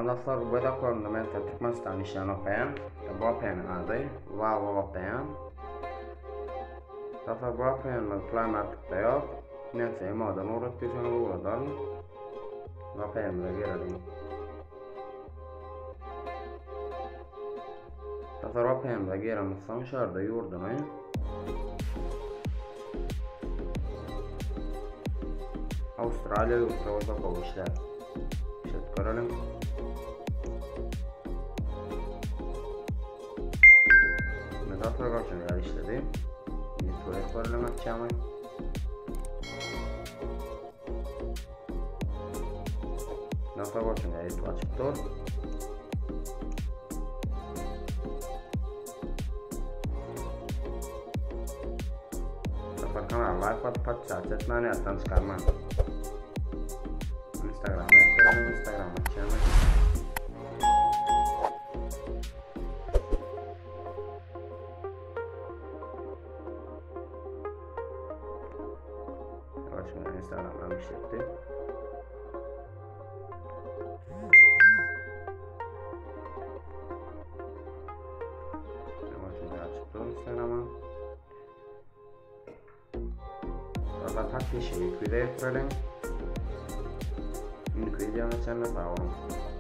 Dostlar, bu göz men size Türkmenistan işlerini okaýan. Bu APN-iň ady Vavo APN. Dostlar, bu APN-imiz Play Marketde ýok. Nätse emodan ugrat diýseňiz ugradaryn. APN-imize gireliň. Dostlar, APN-imize giremiz soň şu ýerde ýurduny Awstraliýa ýurtda bolsa gowy işler. Işletip göreliň. Mesela görşüňiz ýaly işledi. Indi turet göreliň açýamy. Nasıl görşüňiz ýaly açyp dur. Sapar kanala like basyp podpisat etmäni ýatdan çykarmaň. Instagrama ekledim, Instagram açýan. Şimdi Instagram'dan işletti. Instagram'a. Orada taktiği şeyi 200'e getirelim. Indiki videoda çenli sag boluň.